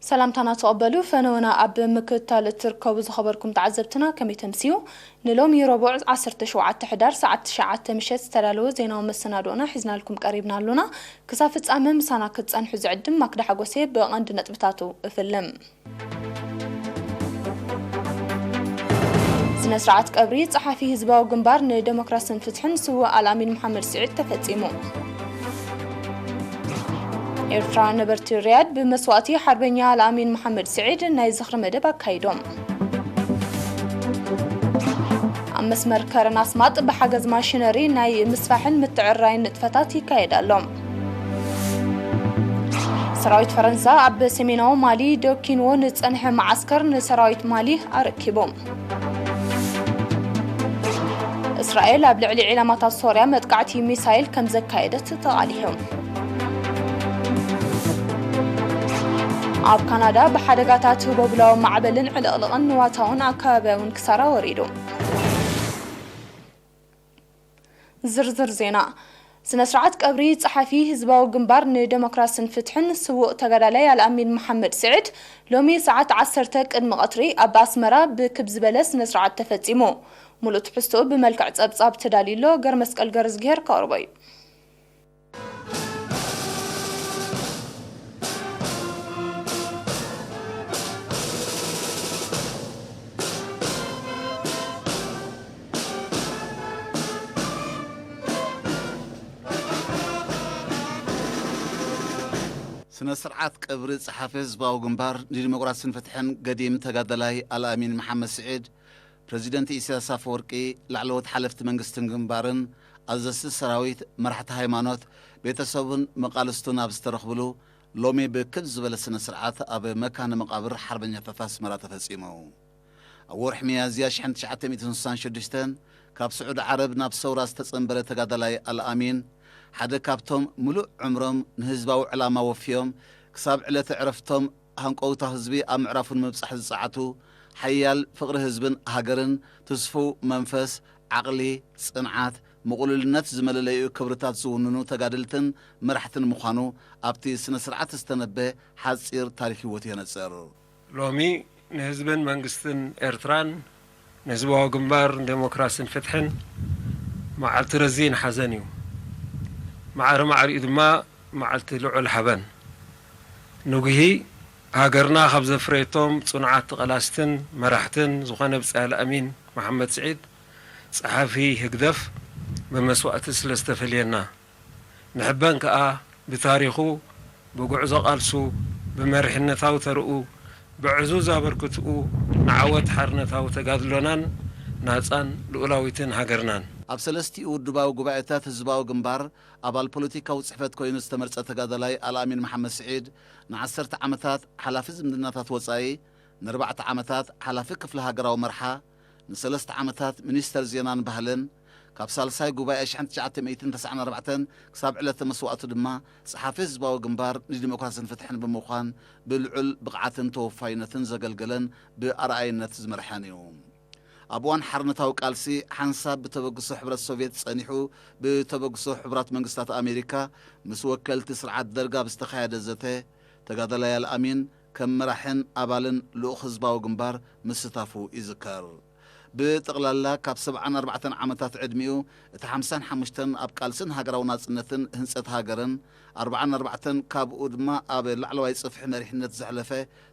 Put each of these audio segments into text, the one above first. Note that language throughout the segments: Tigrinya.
ሰላምታና ተቐበሉ። ፈነወና ኣብ ምክትታል እትርከቡ ዝኸበርኩም ተዓዘብትና ከመይ ተምስዩ? ንሎሚ ረቡዕ ዓሰርተ ሸውዓተ ሕዳር ሰዓት ትሽዓተ ምሸት ዝተዳለወ ዜናዊ መሰናዶና ሒዝናልኩም ቀሪብና ኣሎና። ክሳብ ፍጻመ ምሳና ክትጸንሑ ዝዕድም ማክዳ ሓጎሴ ብቐንዲ ነጥብታቱ እፍልም። ስነ ስርዓት ቀብሪ ጸሓፊ ህዝባዊ ግንባር ንደሞክራስን ፍትሕን ስዉእ ኣልኣሚን መሓመድ ስዒድ ተፈጺሙ። ኤርትራ ነበርቲ ሪያድ ብመስዋእቲ ሓርበኛ ኣልኣሚን መሓመድ ስዒድ ናይ ዝኽሪ መደብ ኣካይዶም። ኣብ መስመር ከረን ኣስማጥ ብሓገዝ ማሽነሪ ናይ ምስፋሕን ምትዕርራይን ንጥፈታት ይካየድ ኣሎ። ሰራዊት ፈረንሳ ኣብ ሰሜናዊ ማሊ ደኪንዎ ንጸንሐ መዓስከር ንሰራዊት ማሊ ኣረኪቡ። እስራኤል ኣብ ልዕሊ ዒላማታት ሶርያ መጥቃዕቲ ሚሳይል ከም ዘካየደት ተቓሊሑ። ኣብ ካናዳ ብሓደጋታት ህቦብላዊ ማዕበልን ዕልቕልቕን ንዋታውን ኣከባቢያውን ክሳራ ወሪዱ። ዝርዝር ዜና። ስነ ስርዓት ቀብሪ ጸሓፊ ህዝባዊ ግንባር ንደሞክራስን ፍትሕን ስዉእ ተጋዳላይ ኣልኣሚን መሓመድ ስዒድ ሎሚ ሰዓት ዓሰርተ ቅድሚ ቀትሪ ኣብ ኣስመራ ብክብ ዝበለ ስነ ስርዓት ተፈጺሙ። ሙሉእ ትሕዝቶኡ ብመልክዕ ጸብጻብ ተዳልዩ ኣሎ። ገርመስቀል ገርዝግሄር ከቕርቦ እዩ። ስነ ስርዓት ቀብሪ ጸሓፊ ህዝባዊ ግንባር ንዲሞክራስን ፍትሕን ገዲም ተጋዳላይ ኣልኣሚን መሓመድ ስዒድ፣ ፕረዚደንት ኢሳያስ ኣፈወርቂ፣ ላዕለዎት ሓለፍቲ መንግስትን ግንባርን፣ ኣዘዝቲ ሰራዊት፣ መራሕቲ ሃይማኖት፣ ቤተሰቡን መቃልስቱን ኣብ ዝተረኽብሉ፣ ሎሚ ብክብ ዝበለ ስነ ስርዓት ኣብ መካነ መቃብር ሓርበኛታት ኣስመራ ተፈጺሙ። ኣብ ወርሒ ሚያዝያ ሽሕን ትሽዓተ ሚእትን ስሳን ሽዱሽተን ካብ ስዑዲ ዓረብ ናብ ሰውራ ዝተጸንበረ ተጋዳላይ ኣልኣሚን፣ ሓደ ካብቶም ምሉእ ዕምሮም ንህዝባዊ ዕላማ ወፍዮም ክሳብ ዕለተ ዕረፍቶም ሃንቀውታ ህዝቢ ኣብ ምዕራፉ ንምብጻሕ ዝጸዓቱ፣ ሓያል ፍቕሪ ህዝብን ሃገርን፣ ትስፉው መንፈስ፣ ዓቕሊ፣ ጽንዓት፣ ምቕሉልነት ዝመለለይኡ ክብርታት ዝውንኑ ተጋደልትን መራሕትን ምዃኑ ኣብቲ ስነ ስርዓት ዝተነበ ሓጺር ታሪኽ ህይወቱ የነጽር። ሎሚ ንህዝብን መንግስትን ኤርትራን ንህዝባዊ ግንባር ንዴሞክራስን ፍትሕን መዓልቲ ረዚን ሓዘን እዩ። ማዕረ ማዕሪኡ ድማ መዓልቲ ልዑል ሓበን። ንጉሂ ሃገርና ካብ ዘፍረየቶም ጽኑዓት ተቓላስትን መራሕትን ዝኾነ ብጻይ ኣልኣሚን መሓመድ ስዒድ፣ ጸሓፊ ህግደፍ፣ ብመስዋእቲ ስለ ዝተፈልየና፣ ንሕበን ከኣ ብታሪኹ፣ ብጉዕዞ ቃልሱ፣ ብመሪሕነታዊ ተርኡ፣ ብዕዙዝ ኣበርክትኡ ንዓወት ሓርነታዊ ተጋድሎናን ናጻን ልኡላዊትን ሃገርናን። ኣብ ሰለስቲኡ ውድባዊ ጉባኤታት ህዝባዊ ግንባር ኣባል ፖለቲካዊ ጽሕፈት ኮይኑ ዝተመርጸ ተጋዳላይ ኣልኣሚን መሓመድ ስዒድ፣ ንዓሰርተ ዓመታት ሓላፊ ዝምድናታት ወጻኢ፣ ንኣርባዕተ ዓመታት ሓላፊ ክፍሊ ሃገራዊ መርሓ፣ ንሰለስተ ዓመታት ሚኒስተር ዜናን ባህልን፣ ካብ ሳልሳይ ጉባኤ ሽሕን ትሽዓተ ሚእትን ተስዓን ኣርባዕተን ክሳብ ዕለተ መስዋእቱ ድማ ጸሓፊ ህዝባዊ ግንባር ንዲሞክራስን ፍትሕን ብምዃን ብልዑል ብቕዓትን ተወፋይነትን ዘገልገለን ብኣርኣይነት ዝመርሐን እዩ። ኣብ እዋን ሓርነታዊ ቃልሲ ሓንሳብ ብተበግሶ ሕብረት ሶቭየት ጸኒሑ ብተበግሶ ሕቡራት መንግስታት ኣሜሪካ ምስ ወከልቲ ስርዓት ደርግ ኣብ ዝተኻየደ ዘተ ተጋዳላይ ኣልኣሚን ከም መራሕን ኣባልን ልኡኽ ህዝባዊ ግንባር ምስታፉ ይዝከር። ብጠቕላላ ካብ ሰብዓን ኣርባዕተን ዓመታት ዕድሚኡ እቲ ሓምሳን ሓሙሽተን ኣብ ቃልስን ሃገራዊ ናጽነትን ህንጸት ሃገርን፣ ኣርባዓን ኣርባዕተን ካብኡ ድማ ኣብ ላዕለዋይ ጽፍሒ መሪሕነት ዘሕለፈ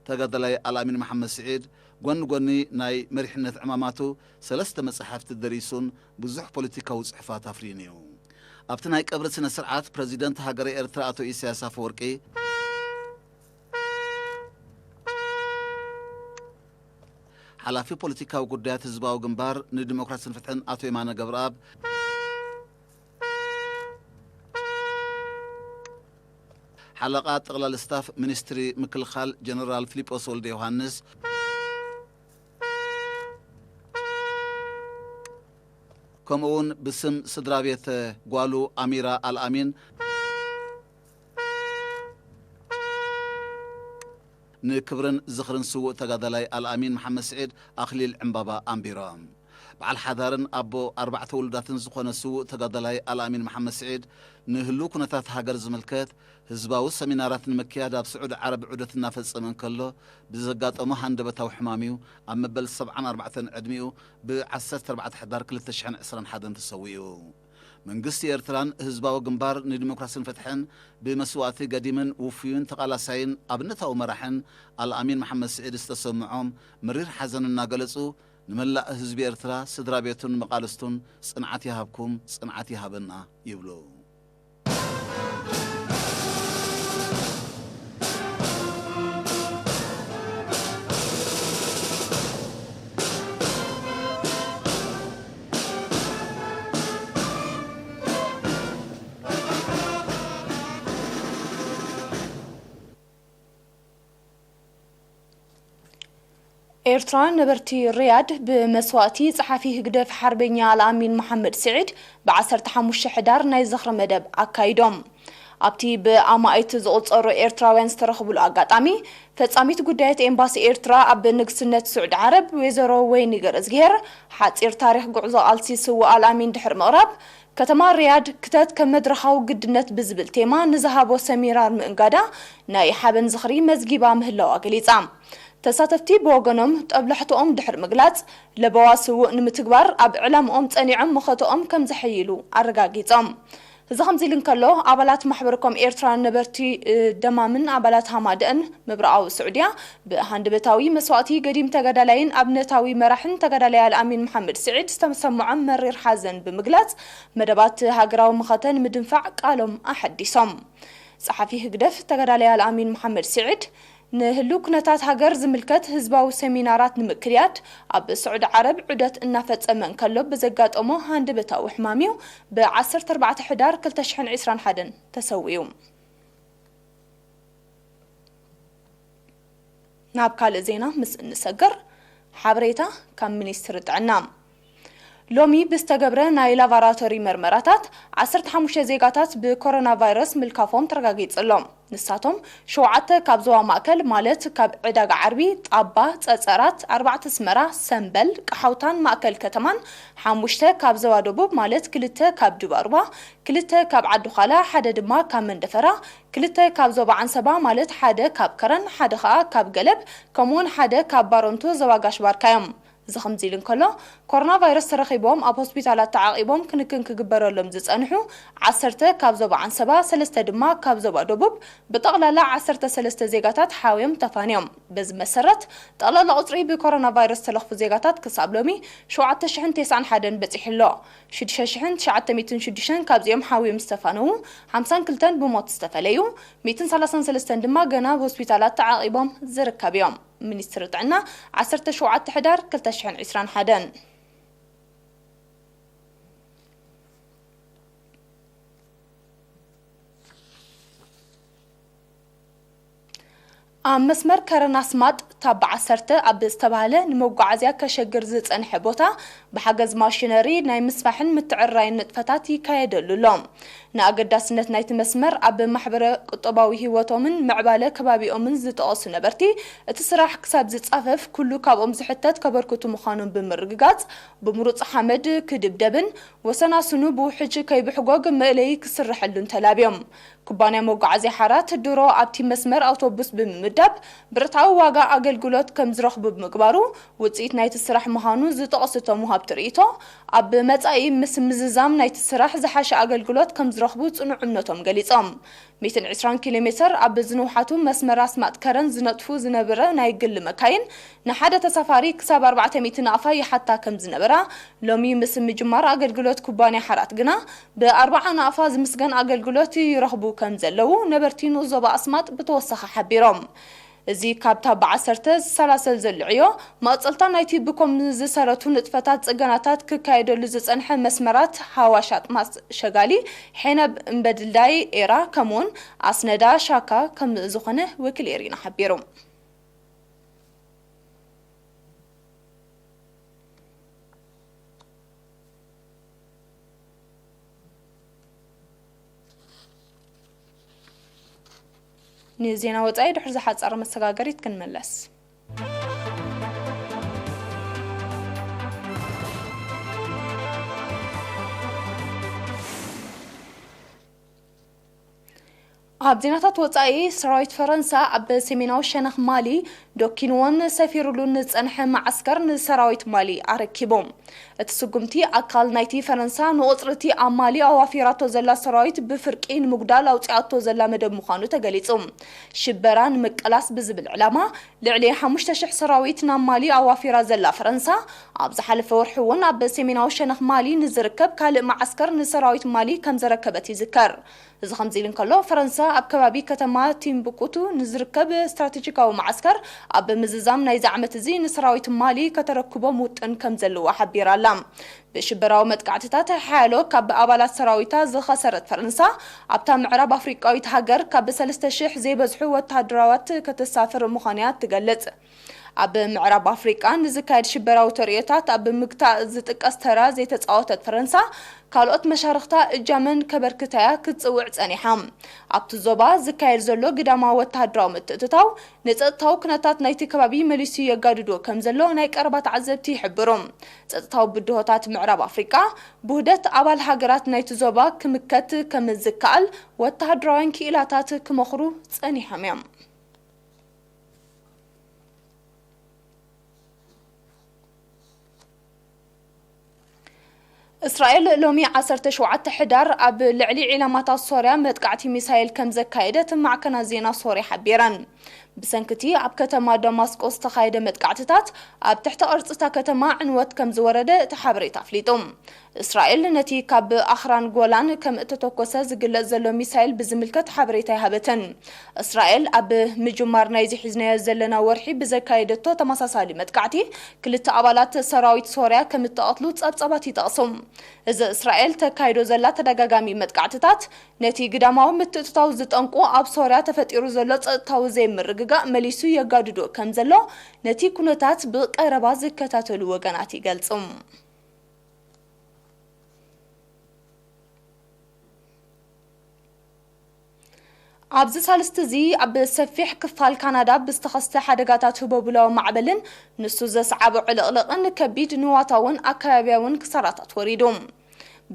ተጋዳላይ ኣልኣሚን መሓመድ ስዒድ፣ ጎኒ ጎኒ ናይ መሪሕነት ዕማማቱ ሰለስተ መጻሕፍቲ ደሪሱን ብዙሕ ፖለቲካዊ ጽሑፋት ኣፍርዩን እዩ። ኣብቲ ናይ ቀብሪ ስነ ስርዓት ፕረዚደንት ሃገረ ኤርትራ ኣቶ ኢሳያስ ኣፈወርቂ፣ ሓላፊ ፖለቲካዊ ጉዳያት ህዝባዊ ግንባር ንዲሞክራስን ፍትሕን ኣቶ የማነ ገብረኣብ፣ ሓለቓ ጠቕላሊ ስታፍ ሚኒስትሪ ምክልኻል ጀነራል ፊሊጶስ ወልደ ዮሃንስ፣ ከምኡውን ብስም ስድራ ቤት ጓሉ ኣሚራ ኣልኣሚን፣ ንክብርን ዝኽርን ስዉእ ተጋዳላይ ኣልኣሚን መሓመድ ስዒድ ኣኽሊል ዕምባባ ኣንቢሮም። በዓል ሓዳርን ኣቦ ኣርባዕተ ውሉዳትን ዝኾነ ስዉእ ተጋዳላይ ኣልኣሚን መሓመድ ስዒድ፣ ንህሉው ኩነታት ሃገር ዝምልከት ህዝባዊ ሰሚናራት ንምክያድ ኣብ ስዑዲ ዓረብ ዑደት እናፈጸመ እንከሎ፣ ብዘጋጠሞ ሃንደበታዊ ሕማም እዩ ኣብ መበል ሰብዓን ኣርባዕተን ዕድሚኡ ብ ዓሰርተ ኣርባዕተ ሕዳር ክልተ ሽሕን ዕስራን ሓደን ተሰዊኡ። መንግስቲ ኤርትራን ህዝባዊ ግንባር ንዲሞክራስን ፍትሕን ብመስዋእቲ ገዲምን ውፉይን ተቓላሳይን ኣብነታዊ መራሕን ኣልኣሚን መሓመድ ስዒድ ዝተሰምዖም መሪር ሓዘን እናገለጹ፣ ንመላእ ህዝቢ ኤርትራ፣ ስድራ ቤቱን መቓልስቱን ጽንዓት ይሃብኩም፣ ጽንዓት ይሃበና ይብሉ። ኤርትራ ነበርቲ ሪያድ ብመስዋእቲ ጸሓፊ ህግደፍ ሓርበኛ ኣልኣሚን መሓመድ ስዒድ ብ ዓሰርተ ሓሙሽተ ሕዳር ናይ ዝኽሪ መደብ ኣካይዶም። ኣብቲ ብኣማኢት ዝቑጸሩ ኤርትራውያን ዝተረኽብሉ ኣጋጣሚ፣ ፈጻሚት ጉዳያት ኤምባሲ ኤርትራ ኣብ ንግስነት ስዑዲ ዓረብ ወይዘሮ ወይኒ ገረዝግሄር ሓጺር ታሪኽ ጉዕዞ ቃልሲ ስዉእ ኣልኣሚን ድሕሪ ምቕራብ፣ ከተማ ሪያድ ክተት ከም መድረኻዊ ግድነት ብዝብል ቴማ ንዝሃቦ ሰሚናር ምእንጋዳ ናይ ሓበን ዝኽሪ መዝጊባ ምህላዋ ገሊጻ። ተሳተፍቲ ብወገኖም ጠብላሕትኦም ድሕሪ ምግላጽ፣ ለበዋ ስዉእ ንምትግባር ኣብ ዕላምኦም ጸኒዖም መኸተኦም ከም ዘሐይሉ ኣረጋጊጾም። እዚ ከምዚ ኢሉ እንከሎ፣ ኣባላት ማሕበር ኮም ኤርትራ ነበርቲ፣ እ፣ ደማምን ኣባላት ሃማደእን ምብራቓዊ ስዑድያ ብሃንደበታዊ መስዋእቲ ገዲም ተጋዳላይን ኣብነታዊ መራሕን ተጋዳላይ ኣልኣሚን መሓመድ ስዒድ ዝተሰምዖም መሪር ሓዘን ብምግላጽ፣ መደባት ሃገራዊ መኸተ ንምድንፋዕ ቃሎም ኣሐዲሶም። ጸሓፊ ህግደፍ ተጋዳላይ ኣልኣሚን መሓመድ ስዒድ፣ ንህሉው ኩነታት ሃገር ዝምልከት ህዝባዊ ሰሚናራት ንምክያድ ኣብ ስዑዲ ዓረብ ዑደት እናፈጸመ እንከሎ ብዘጋጠሞ ሃንደበታዊ ሕማም እዩ ብ ዓሰርተ ኣርባዕተ ሕዳር ክልተ ሽሕን ዕስራን ሓደን ተሰዊኡ። ናብ ካልእ ዜና ምስ እንሰግር፣ ሓበሬታ ካብ ሚኒስትሪ ጥዕና። ሎሚ ብዝተገብረ ናይ ላቫራቶሪ መርመራታት፣ ዓሰርተ ሓሙሽተ ዜጋታት ብኮሮና ቫይረስ ምልካፎም ተረጋጊጹ ኣሎ። ንሳቶም፣ ሸውዓተ ካብ ዞባ ማእከል፣ ማለት ካብ ዕዳጋ ዓርቢ፣ ጣባ፣ ጸጸራት፣ ኣርባዕተ ኣስመራ፣ ሰምበል፣ ቀሓውታን ማእከል ከተማን፣ ሓሙሽተ ካብ ዞባ ደቡብ፣ ማለት ክልተ ካብ ዱባሩባ፣ ክልተ ካብ ዓዲ ዃላ፣ ሓደ ድማ ካብ መንደፈራ፣ ክልተ ካብ ዞባ ዓንሰባ፣ ማለት ሓደ ካብ ከረን፣ ሓደ ከኣ ካብ ገለብ፣ ከምኡውን ሓደ ካብ ባረንቱ ዞባ ጋሽ ባርካ እዮም። እዚ ከምዚ ኢሉ እንከሎ፣ ኮሮና ቫይረስ ተረኺቦም ኣብ ሆስፒታላት ተዓቒቦም ክንክን ክግበረሎም ዝጸንሑ ዓሰርተ ካብ ዞባ ዓንሰባ፣ ሰለስተ ድማ ካብ ዞባ ደቡብ፣ ብጠቕላላ ዓሰርተ ሰለስተ ዜጋታት ሓውዮም ተፋንዮም። በዚ መሰረት፣ ጠቕላላ ቁጽሪ ብኮሮና ቫይረስ ዝተለኽፉ ዜጋታት ክሳብ ሎሚ ሸውዓተ ሽሕን ተስዓን ሓደን በጺሑ ኣሎ። ሽዱሽተ ሽሕን ትሽዓተ ሚእትን ሽዱሽተን ካብዚኦም ሓውዮም ዝተፋነዉ፣ ሓምሳን ክልተን ብሞት ዝተፈለዩ፣ ሚእትን ሰላሳን ሰለስተን ድማ ገና ኣብ ሆስፒታላት ተዓቒቦም ዝርከቡ እዮም። ሚኒስትሪ ጥዕና፣ ዓሰርተ ሸውዓተ ሕዳር ክልተ ሽሕን ዕስራን ሓደን። ኣብ መስመር ከረን ኣስማጥ ታባ ዓሰርተ ኣብ ዝተባህለ ንመጓዓዝያ ከሸግር ዝጸንሐ ቦታ ብሓገዝ ማሽነሪ ናይ ምስፋሕን ምትዕርራይን ንጥፈታት ይካየደሉ ኣሎ። ንኣገዳስነት ናይቲ መስመር ኣብ ማሕበረ ቁጠባዊ ህይወቶምን ምዕባለ ከባቢኦምን ዝጠቐሱ ነበርቲ፣ እቲ ስራሕ ክሳብ ዝጻፈፍ ኩሉ ካብኦም ዝሕተት ከበርክቱ ምዃኖም ብምርግጋጽ፣ ብምሩጽ ሓመድ ክድብደብን ወሰናስኑ ብውሕጅ ከይብሕጎግ መእለዪ ክስርሐሉን ተላብዮም። ኩባንያ መጓዓዝያ ሓራት ድሮ ኣብቲ መስመር ኣውቶቡስ ብምምዳብ ብርትዓዊ ዋጋ ኣገልግሎት ከም ዝረኽቡ ብምግባሩ ውጽኢት ናይቲ ስራሕ ምዃኑ ዝጠቐሱ እቶም ወሃብቲ ርእይቶ፣ ኣብ መጻኢ ምስ ምዝዛም ናይቲ ስራሕ ዝሓሸ ኣገልግሎት ከም ዝረኽቡ ጽኑዕ እምነቶም ገሊጾም። ሚእትን ዕስራን ኪሎ ሜተር ኣብ ዝንውሓቱ መስመር ኣስማጥ ከረን ዝነጥፉ ዝነበረ ናይ ግሊ መካይን ንሓደ ተሳፋሪ ክሳብ ኣርባዕተ ሚእቲ ናቕፋ ይሓታ ከም ዝነበራ፣ ሎሚ ምስ ምጅማር ኣገልግሎት ኩባንያ ሓራት ግና ብኣርባዓ ናቕፋ ዝምስገን ኣገልግሎት ይረኽቡ ከም ዘለዉ ነበርቲ ንኡስ ዞባ ኣስማጥ ብተወሳኺ ሓቢሮም። እዚ ካብ ታባ ዓሰርተ ዝሰላሰል ዘሎ ዕዮ፣ መቐጸልታ ናይቲ ብኮም ዝሰረቱ ንጥፈታት ጽገናታት ክካየደሉ ዝጸንሐ መስመራት ሃዋሽ ኣጥማስ ሸጋሊ፣ ሔነብ እምበድልዳይ ኤራ፣ ከምኡውን ኣስነዳ ሻካ ከም ዝኾነ ወኪል ኤሪና ሓቢሩ። ንዜና ወጻኢ ድሕሪ ዝሓጸረ መሰጋገሪት ክንምለስ። ኣብ ዜናታት ወጻኢ፣ ሰራዊት ፈረንሳ ኣብ ሰሜናዊ ሸነኽ ማሊ ዶኪንዎን ሰፊሩሉ ንጸንሐ መዓስከር ንሰራዊት ማሊ ኣረኪቦም። እቲ ስጉምቲ ኣካል ናይቲ ፈረንሳ ንቑጽሪ እቲ ኣብ ማሊ ኣዋፊራቶ ዘላ ሰራዊት ብፍርቂ ንምጉዳል ኣውጺኣቶ ዘላ መደብ ምዃኑ ተገሊጹ። ሽበራ ንምቅላስ ብዝብል ዕላማ ልዕሊ ሓሙሽተ ሽሕ ሰራዊት ናብ ማሊ ኣዋፊራ ዘላ ፈረንሳ፣ ኣብ ዝሓለፈ ወርሒ እውን ኣብ ሰሜናዊ ሸነኽ ማሊ ንዝርከብ ካልእ መዓስከር ንሰራዊት ማሊ ከም ዘረከበት ይዝከር። እዚ ከምዚ ኢሉ እንከሎ፣ ፈረንሳ ኣብ ከባቢ ከተማ ቲምቡኩቱ ንዝርከብ ስትራቴጂካዊ መዓስከር ኣብ ምዝዛም ናይዚ ዓመት እዚ ንሰራዊት ማሊ ከተረክቦም ውጥን ከም ዘለዋ ሓቢራ ኣላ። ብሽበራዊ መጥቃዕትታት ሓያሎ ካብ ኣባላት ሰራዊታ ዝኸሰረት ፈረንሳ፣ ኣብታ ምዕራብ ኣፍሪቃዊት ሃገር ካብ ሰለስተ ሽሕ ዘይበዝሑ ወተሃደራዋት ከተሳፍር ምዃና እያ ትገልጽ። ኣብ ምዕራብ ኣፍሪቃ ንዝካየድ ሽበራዊ ተርእዮታት ኣብ ምግታእ ዝጥቀስ ተራ ዘይተጻወተት ፈረንሳ፣ ካልኦት መሻርኽታ እጃመን ከበርክታያ ክትጽውዕ ጸኒሓ። ኣብቲ ዞባ ዝካየድ ዘሎ ግዳማዊ ወተሃደራዊ ምትእትታው፣ ንጸጥታዊ ኩነታት ናይቲ ከባቢ መሊሱ የጋድዶ ከም ዘሎ ናይ ቀረባ ተዓዘብቲ ይሕብሩ። ጸጥታዊ ብድሆታት ምዕራብ ኣፍሪቃ፣ ብውህደት ኣባል ሃገራት ናይቲ ዞባ ክምከት ከም ዝከኣል ወተሃደራውያን ክኢላታት ክመኽሩ ጸኒሖም እዮም። እስራኤል ሎሚ ዓሰርተ ሸውዓተ ሕዳር ኣብ ልዕሊ ዒላማታት ሶርያ መጥቃዕቲ ሚሳይል ከም ዘካየደት ማዕከናት ዜና ሶርያ ሓቢረን። ብሰንክቲ ኣብ ከተማ ደማስቆ ዝተኻየደ መጥቃዕትታት፣ ኣብ ትሕቲ ቅርጺ እታ ከተማ ዕንወት ከም ዝወረደ እቲ ሓበሬታ ኣፍሊጡ። እስራኤል ነቲ ካብ ኣኽራን ጎላን ከም እተተኮሰ ዝግለጽ ዘሎ ሚሳይል ብዝምልከት ሓበሬታ ኣይሃበትን። እስራኤል ኣብ ምጅማር ናይዚ ሒዝናዮ ዘለና ወርሒ ብዘካየደቶ ተመሳሳሊ መጥቃዕቲ፣ ክልተ ኣባላት ሰራዊት ሶርያ ከም እተቐትሉ ጸብጻባት ይጠቕሱ። እዚ እስራኤል ተካይዶ ዘላ ተደጋጋሚ መጥቃዕትታት፣ ነቲ ግዳማዊ ምትእትታው ዝጠንቁ ኣብ ሶርያ ተፈጢሩ ዘሎ ጸጥታዊ ዘይምርግጋእ መሊሱ የጋድዶ ከም ዘሎ፣ ነቲ ኩነታት ብቐረባ ዝከታተሉ ወገናት ይገልጹ። ኣብዚ ሳልስቲ እዚ ኣብ ሰፊሕ ክፋል ካናዳ ብዝተኸስተ ሓደጋታት ህቦብላዊ ማዕበልን ንሱ ዘስዓቦ ዕልቕልቕን ከቢድ ንዋታውን ኣከባብያውን ክሳራታት ወሪዱ።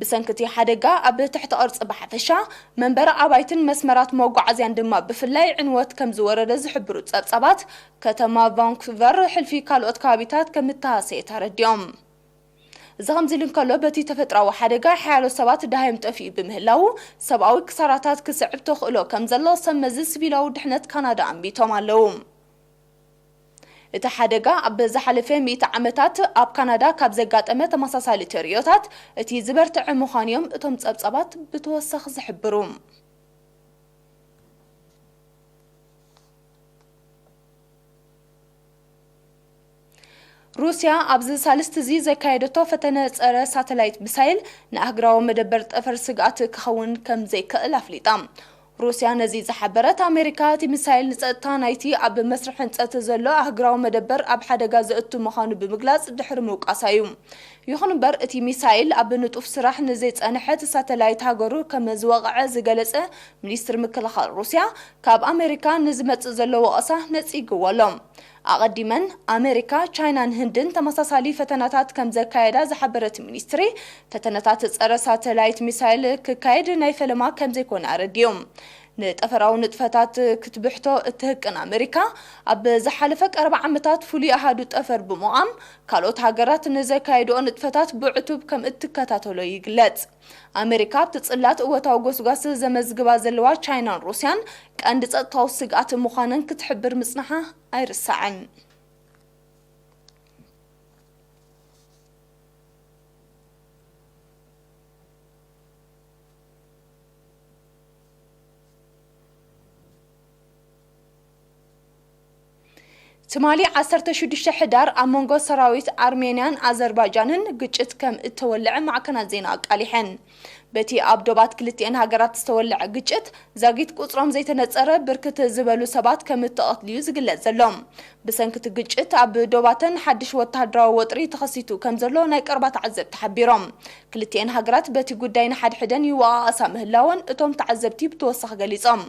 ብሰንኪ እቲ ሓደጋ ኣብ ትሕቲ ቅርጺ ብሓፈሻ፣ መንበሪ ኣባይትን መስመራት መጓዓዝያን ድማ ብፍላይ ዕንወት ከም ዝወረደ ዝሕብሩ ጸብጻባት፣ ከተማ ቫንኩቨር ሕልፊ ካልኦት ከባቢታት ከም እተሃሰየት ኣረዲኦም። እዚ ከምዚ ኢሉ እንከሎ፣ በቲ ተፈጥራዊ ሓደጋ ሓያሎ ሰባት ደሃዮም ጠፊኡ ብምህላዉ፣ ሰብኣዊ ክሳራታት ክስዕብ ተኽእሎ ከም ዘሎ ሰብ መዚ ሲቪላዊ ድሕነት ካናዳ ኣንቢቶም ኣለዉ። እቲ ሓደጋ ኣብ ዝሓለፈ ሚእቲ ዓመታት ኣብ ካናዳ ካብ ዘጋጠመ ተመሳሳሊ ተርእዮታት እቲ ዝበርትዐ ምዃኑ እዮም እቶም ጸብጻባት ብተወሳኺ ዝሕብሩ። ሩስያ ኣብዚ ሳልስቲ እዚ ዘካየደቶ ፈተነ ጸረ ሳተላይት ሚሳይል ንኣህጉራዊ መደበር ጠፈር ስግኣት ክኸውን ከም ዘይክእል ኣፍሊጣ። ሩስያ ነዚ ዝሓበረት፣ ኣሜሪካ እቲ ሚሳይል ንጸጥታ ናይቲ ኣብ መስርሕ ህንጸት ዘሎ ኣህጉራዊ መደበር ኣብ ሓደጋ ዘእቱ ምዃኑ ብምግላጽ ድሕሪ ምውቃሳ እዩ። ይኹን እምበር፣ እቲ ሚሳይል ኣብ ንጡፍ ስራሕ ንዘይጸንሐት ሳተላይት ሃገሩ ከም ዝወቕዐ ዝገለጸ ሚኒስትሪ ምክልኻል ሩስያ፣ ካብ ኣሜሪካ ንዝመጽእ ዘሎ ወቐሳ ነጺግዎ ኣሎ። ኣቐዲመን ኣሜሪካ፣ ቻይናን ህንድን ተመሳሳሊ ፈተነታት ከም ዘካየዳ ዝሓበረት ሚኒስትሪ፣ ፈተነታት ጸረ ሳተላይት ሚሳይል ክካየድ ናይ ፈለማ ከም ዘይኮነ ኣረዲኡ። ንጠፈራዊ ንጥፈታት ክትብሕቶ እትህቅን ኣሜሪካ፣ ኣብ ዝሓለፈ ቀረባ ዓመታት ፍሉይ ኣሃዱ ጠፈር ብምቋም፣ ካልኦት ሃገራት ንዘካየድኦ ንጥፈታት ብዕቱብ ከም እትከታተሎ ይግለጽ። ኣሜሪካ ኣብቲ ጽላት እወታዊ ጎስጓስ ዘመዝግባ ዘለዋ ቻይናን ሩስያን ቀንዲ ጸጥታዊ ስግኣት ምዃነን ክትሕብር ምጽናሓ ኣይርሳዕን። ትማሊ ዓሰርተ ሽዱሽተ ሕዳር ኣብ መንጎ ሰራዊት ኣርሜንያን ኣዘርባይጃንን ግጭት ከም እተወልዐ ማዕከናት ዜና ኣቃሊሐን። በቲ ኣብ ዶባት ክልቲኤን ሃገራት ዝተወልዐ ግጭት፣ ዛጊት ቁጽሮም ዘይተነጸረ ብርክት ዝበሉ ሰባት ከም እተቐትሉ እዩ ዝግለጽ ዘሎ። ብሰንኪ እቲ ግጭት፣ ኣብ ዶባተን ሓድሽ ወተሃደራዊ ወጥሪ ተኸሲቱ ከም ዘሎ ናይ ቀረባ ተዓዘብቲ ሓቢሮም። ክልቲኤን ሃገራት በቲ ጉዳይ ንሓድሕደን ይወቓቐሳ ምህላወን እቶም ተዓዘብቲ ብተወሳኺ ገሊጾም።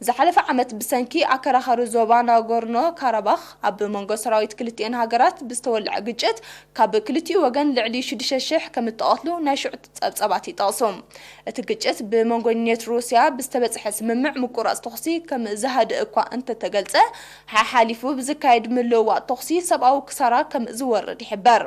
ዝሓለፈ ዓመት ብሰንኪ ኣከራኻሪ ዞባ ናጎርኖ ካራባኽ ኣብ መንጎ ሰራዊት ክልቲኤን ሃገራት ብዝተወልዐ ግጭት ካብ ክልቲኡ ወገን ልዕሊ ሽዱሽተ ሽሕ ከም እተቐትሉ ናይ ሽዑ ጸብጸባት ይጠቕሱ። እቲ ግጭት ብመንጎ ኔት ሩስያ ብዝተበጽሐ ስምምዕ ምቁራጽ ተኹሲ ከም ዝሃድእ እኳ እንተተገልጸ፣ ሓሓሊፉ ብዝካየድ ምልውዋጥ ተኹሲ ሰብኣዊ ክሳራ ከም ዝወርድ ይሕበር።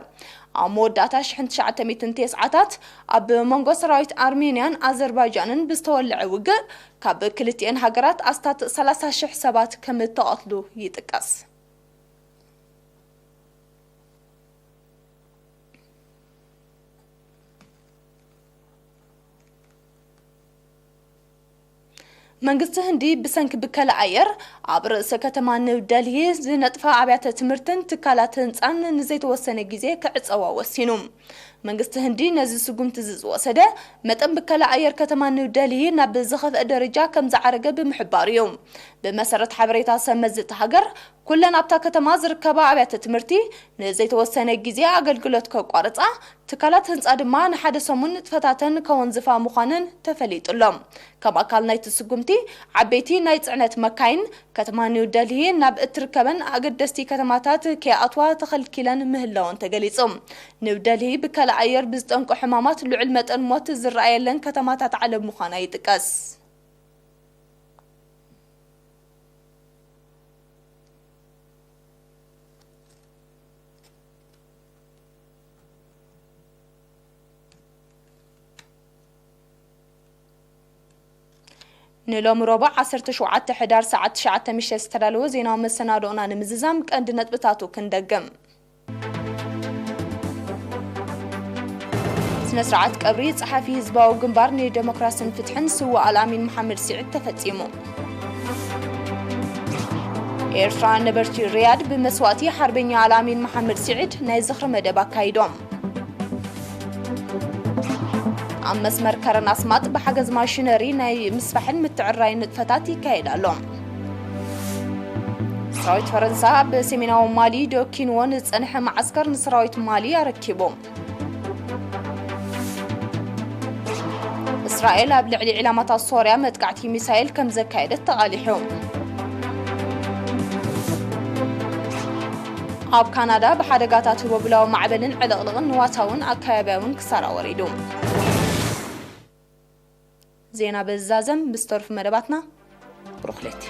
ኣብ መወዳእታ ሽሕን ትሽዓተ ሚእትን ተስዓታት ኣብ መንጎ ሰራዊት ኣርሜንያን ኣዘርባይጃንን ብዝተወልዐ ውግእ፣ ካብ ክልቲኤን ሃገራት ኣስታት ሰላሳ ሽሕ ሰባት ከም እተቐትሉ ይጥቀስ። መንግስቲ ህንዲ ብሰንኪ ብከላ ኣየር ኣብ ርእሰ ከተማ ኒው ደልሂ ዝነጥፋ ኣብያተ ትምህርትን ትካላት ህንጻን ንዘይተወሰነ ግዜ ክዕጸዋ ወሲኑ። መንግስቲ ህንዲ ነዚ ስጉምቲ እዚ ዝወሰደ፣ መጠን ብከላ ኣየር ከተማ ኒው ደልሂ ናብ ዝኸፍአ ደረጃ ከም ዝዓረገ ብምሕባሩ እዩ። ብመሰረት ሓበሬታ ሰብ መዚ እታ ሃገር፣ ኩለን ኣብታ ከተማ ዝርከባ ኣብያተ ትምህርቲ ንዘይተወሰነ ግዜ ኣገልግሎት ከቋርጻ፣ ትካላት ህንጻ ድማ ንሓደ ሰሙን ንጥፈታተን ከወንዝፋ ምዃነን ተፈሊጡ ኣሎ። ከም ኣካል ናይቲ ስጉምቲ፣ ዓበይቲ ናይ ጽዕነት መካይን ከተማ ኒው ደልሂ ናብ እትርከበን ኣገደስቲ ከተማታት ከይኣትዋ ተኸልኪለን ምህላወን ተገሊጹ። ኒው ደልሂ ብከላ ኣየር ብዝጠንቁ ሕማማት ልዑል መጠን ሞት ዝረኣየለን ከተማታት ዓለም ምዃና ይጥቀስ። ንሎሚ ረቡዕ ዓሰርተ ሸውዓተ ሕዳር ሰዓት ትሽዓተ ምሸት ዝተዳለወ ዜናዊ መሰናዶና ንምዝዛም ቀንዲ ነጥብታቱ ክንደግም። ስነ ስርዓት ቀብሪ ጸሓፊ ህዝባዊ ግንባር ንዴሞክራስን ፍትሕን ስዉእ ኣልኣሚን መሓመድ ስዒድ ተፈጺሙ። ኤርትራውያን ነበርቲ ሪያድ ብመስዋእቲ ሓርበኛ ኣልኣሚን መሓመድ ስዒድ ናይ ዝኽሪ መደብ ኣካይዶም። ኣብ መስመር ከረን ኣስማጥ ብሓገዝ ማሽነሪ ናይ ምስፋሕን ምትዕራይን ንጥፈታት ይካየድ ኣሎ። ሰራዊት ፈረንሳ ኣብ ሰሜናዊ ማሊ ዶኪንዎ ንዝጸንሐ መዓስከር ንሰራዊት ማሊ ኣረኪቡ። እስራኤል ኣብ ልዕሊ ዒላማታት ሶርያ መጥቃዕቲ ሚሳይል ከም ዘካየደት ተቓሊሑ። ኣብ ካናዳ ብሓደጋታት ህቦብላዊ ማዕበልን ዕልቕልቕን ንዋታውን ኣከባብያውን ክሳራ ወሪዱ። ዜና በዝዛዘም ብዝተርፉ መደባትና ብሩኽ ለይቲ።